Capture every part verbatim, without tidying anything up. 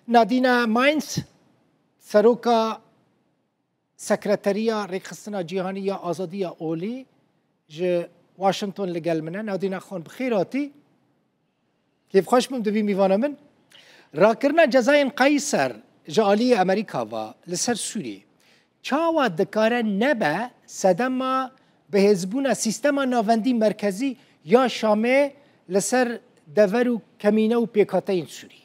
Nadîna Mainz, seroka Sekreteriya Rêkxistina Cîhanî ya Azadiya Olî ji Washington li gel min e. Nadîna Xan, bi xêr hatî. Kêfxweş bim, tu bî mîvana min. Rakirina cezayên Qeyser ji aliyê Amerîka ve li ser Sûriyê çawa dikare nebe sedema bihêzbûna sîstema navendî merkezî ya Şamê li ser dever û kemîne û pêkhateyên Sûriyê?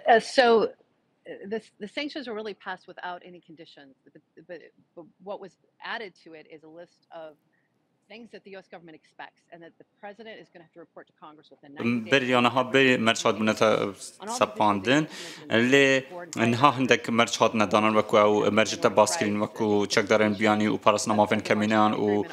Uh, so uh, the, the sanctions were really passed without any conditions, but, the, but, but what was added to it is a list of things that the U S government expects and that the president is going to have to report to Congress within ninety days. Berî ya niha berî merç hatbûne te sepandin. Lê niha hindek merc hatine danan, wekû ew mercê te baskirîn, wekû çekdarên biyanî û parastina mafên kemîneyan û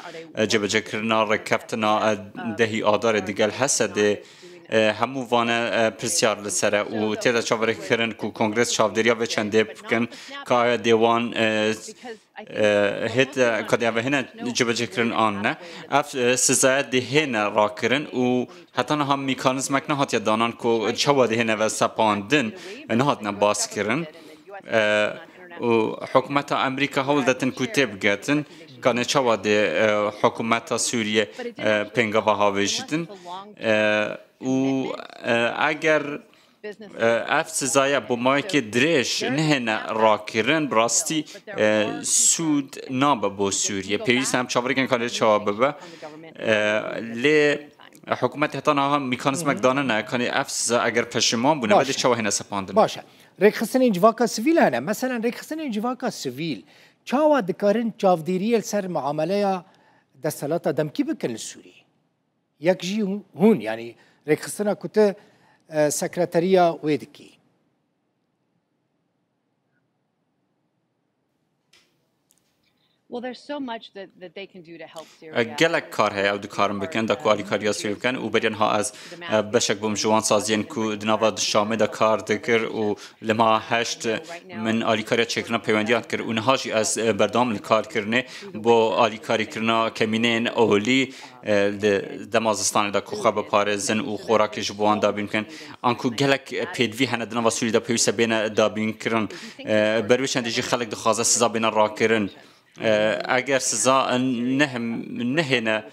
cebecekirina rêkeftina dehî Adarê digel Hesedê. Hemû vane pirsyar li ser e û tê de çaverêkirin ku Kongres çavdêriya vê çendê bikin, ka aya dê wan hêt, ka dê eve hêne cibecêkirin an ne. Ev sizaya dê hêne rakirin û heta niha mekanîzmek nehatiye danan ku çawa dê hêne ve sepandin, nehatine baskirin. Û hikûmeta Amerîka hewl detin ku tê bigetin, kanê çawa dê hikûmeta Sûriyê pêngava havêjîtin. Û eger ev sizaya bo mawekê dirêj nehêne rakirin, bi rastî sûd nabe bo Sûriyê. Pêwîst em çaverêkin kanê çawa bibe. Lê hikûmet heta niha mekanîzmek danine, kanê ev siza eger peşiman bûne, belê çawa hêne sepandin. Baş e. Rêkxistinên civaka sivîl hene. Meselen rêkxistinên civaka sivîl çawa dikarin çavdêriyê li ser muameleya desthilata demkî bikin li Sûriyê? Yek jî hûn, yanî rêkxistina ku tu sekreteriya wê dikî. Gelek kar heye ew dikarin bikin, da ku alîkariya Sûriyê bikin û beriya niha ez beşek bûm ji wan saziyên ku di nava Şamê de kar dikir û li meha heşt min alîkariya çêkirina peywendiyan dikir û niha jî ez berdewam li kar kirinê bo alîkarîkirina kemîneyên olî. Di dema zistanê de ku xwe biparêzin û xorakê ji bo wan dabîn bikin. Anku gelek pêdivî hene di nava Sûriyê de pêwîst e bêne dabînkirin. Ber wê çendê jî xelk dixwaze siza bêne rakirin. Eger siza nehêne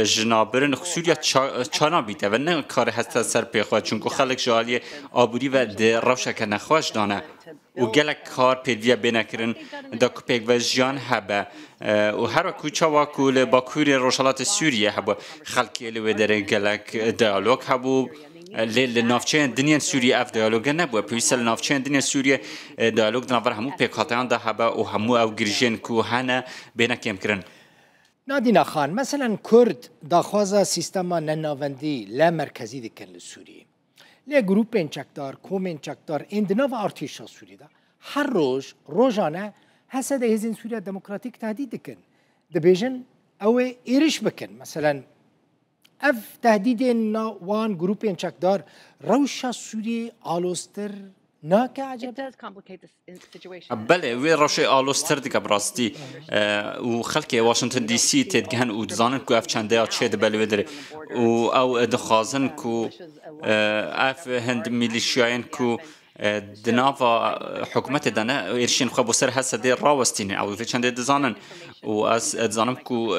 jinabirin, Sûriya ça nabîte ve, ne kare heste ser pê xwe, çunku xelk ji aliyê aborî ve di rewşeke nexweş de ne. û gelek kar pêdiviya bêne kirin da ku pêkvejiyan hebe. Û her wekû çawa ku li Bakurê Rojhelatê Sûriyê hebû, xelkê li wê derê gelek diyalog hebû. Lê li navçeyên din yên Sûriyê ev diyaloge nebû. Pêwîst e li navçeyên din yên Sûriyê diyalog di navbera hemû pêkhateyan de hebe û hemû ew girjiyên ku hene bêne kêmkirin. Nadîna Xan, meselen Kurd daxwaza sîstema nenavendî le merkezî dikin li Sûriyê. Lê grûpên çekdar, komên çekdar ên di nava artêşa Sûrî de her roj, rojane H S D hêzên Sûriya Demokratîk tehdît dikin. Dibêjin ew ê êriş bikin. Meselen, ev tehdîdên na wan grûpên çekdar rewşa Sûriyê aloztir nake ecebe? Belê, wê rewşê aloztir dike bi rastî. Û xelkê Washington D C têdigihin û dizanin ku ev çendeya çêdibe li wê derê. Û ew dixwazin ku ev hind milîşiyayên ku di nava hikûmetê de ne, êrişên xwe bo ser H S D rawestînin. Ew vê çendê dizanin. Û ez dizanim ku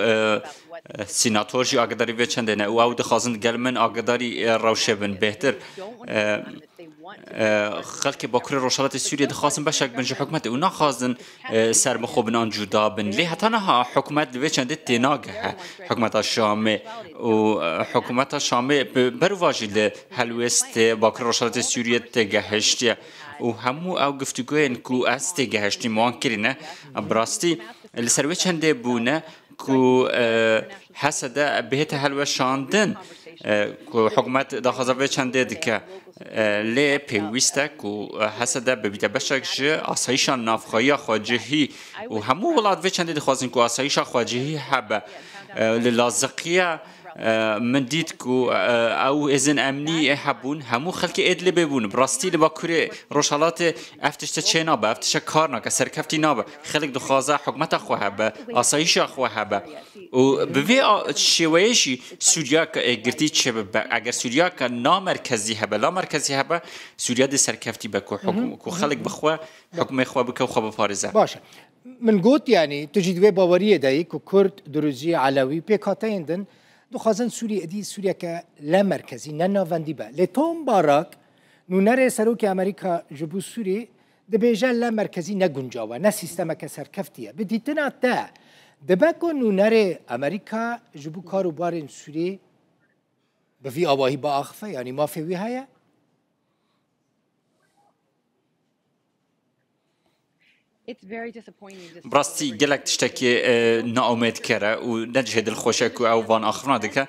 sînator jî agedarî vê çendê ne. Û ew dixwazin gel min agedarî rewşê bin bêhtir. Xelkê Bakurê Rojhelatê Sûriyê dixwazin beşek bin ji hikûmetê û naxwazin serbixwe bin an cuda bin. Lê heta niha hikûmet li vê çendê tênagehe hikûmeta Şamê û hikûmeta Şamê bi berûva jî li helwêstê Bakurê Rojhelatê Sûriyê têgehiştiye. Û hemû ew guftûgoyên ku ez têgehiştîm wan kirîne, bi rastî li ser wê çendê bûne ku H S D bihête helweşandin, ku hikûmet daxwaza vê çendê dike. Lê pêwîst e ku H S D bibîte beşek ji asayîşa navxweyiya xwecihî û hemû welat vê çendê dixwazin ku asayîşa xwecihî hebe. Li laziqiya Min dît ku ew hêzên emnî hebûn, hemû xelkê Idlibê bûn. Bi rastî li Bakurê Rojhelatê ev tişte çênabe, ev tişte kar nake, serkeftî nabe. Xelk dixwaze hikûmeta xwe hebe, asayîşa xwe hebe. Û bi vê şêweyê jî Sûriyaka êkgirtî çêbibe. Eger Sûriyaka namerkezî hebe, lamerkezî hebe, Sûriya dê serkeftî be ku hikû-, ku xelk bi xwe hikûmê xwe bike û xwe biparêze. Baş e. Min got, yanî tu jî di wê baweriyê de yî ku Kurd, Duruzî, Elewî, pêkhateyên din dixwazin Sûriyê êdî Sûriyeke lamerkezî, ne navendî be. Lê Tom Barak, nûnerê serokê Amerîka ji bo Sûriyê, dibêje lamerkezî ne guncaw e, ne sîstemeke serkeftî ye. Bi dîtina te, dibe ku nûnerê Amerîka ji bo kar û barên Sûriyê bi vî awahî biaxife, yanî mafê wî heye? Bi rastî gelek tiştekî, e, naumêdker e û ne cihê dilxweş e ku ew van axiftina dike.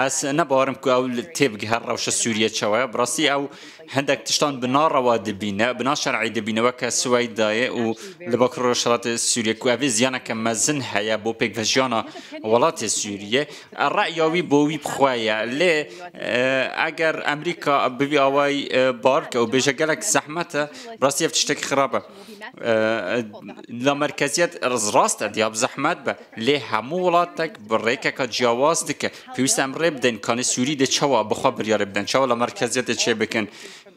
Ez ne bawerim ku ew li têbigihe rewşa Sûriye çawa ye. Bi rastî ew hindek tiştan bi narewa dibîne, bi naşer'î dibîne weke Siweydayê û li Bakur Rojhilatê Sûriye ku evê ziyaneke mezin heye bo pêkvejiyana welatê Sûriye. Re'ya wî bo wî bi xwe ye. Lê, e, eger Amerîka bi vî awayî, e, bar bike û bêje gelek zehmet e, rastî ev tiştekî xirab e. E, lamerkeziyet rast e, diya bi zehmet be. Lê hemû welatek bi rêkeka ciyawaz dike. Pêwîst e em rê bidin, kanê Sûrî dê çawa bi xwe biryarê bidin, çawa lamerkeziyetê çê bikin.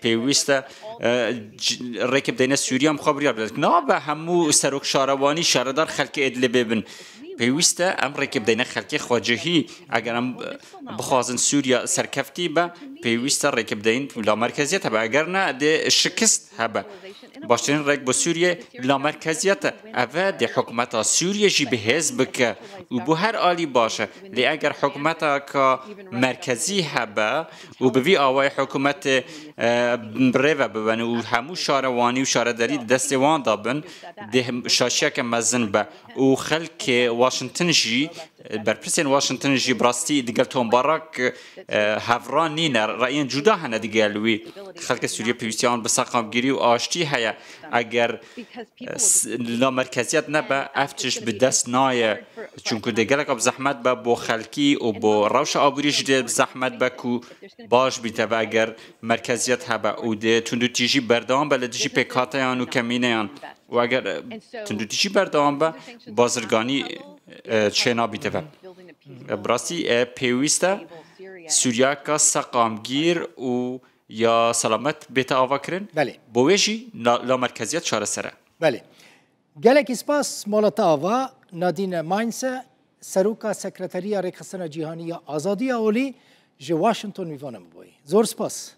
Pêwîst e, e, c-, rêkê bideyne Sûriyan bi xwe biryar bide. Nabe hemû serok şarewanî şaredar xelkê Idlibê bin. Pêwîst e em rêkê bideyne xelkê xwecihî. Eger em, e, bixwazin Sûriya serkeftî be, pêwîst e rêkê bideyin lamerkeziyet hebe. Eger ne, dê şikist hebe. Baştirîn rêk bo Sûriye lamerkeziyet e. Ev e dê hikûmeta Sûriye jî bi hêz bike û bo her alî baş e. Lê eger hikûmeteka merkezî hebe û bi vî awayî hikûmetê, e, bi rê ve bibin û hemû şarewanî û şaredarî di destê wan de bin, dê şaşiyeke mezin be. Û xelkê Washington jî, berpirsên Washington jî bi rastî digel Tom Barak, e, hevra nîne, reyên cuda hene digel wî. Xelkê Sûriye pêwîstiya wan bi seqamgirî û aştî heye. Eger, e, s-, lamerkeziyet nebe, ev tişt bi dest naye. Çunku dê gelek bi zehmet be bo xelkî û bo rewşa aborî jî dê bi zehmet be ku baş bîte ve eger merkeziyet hebe û dê tundûtîjî berdewam be li dijî pêkhateyan û kemîneyan. Û eger, e, tundûtîjî berdewam be, bazirganî, e, çênabîte ve. E, bi rastî, e, pêwîst e Sûriyaka seqamgîr û ya selamet bête avakirin. Belê. Bo wê jî na-, lamerkeziyet çareser e. Belê. Gelekî spas, mala te ava. Nadine Mainse, Seroka Sekreteriya Rêkxistina Cîhanî ya Azadiya Olî, ji Washington mîvana min bûyî. Zor spas.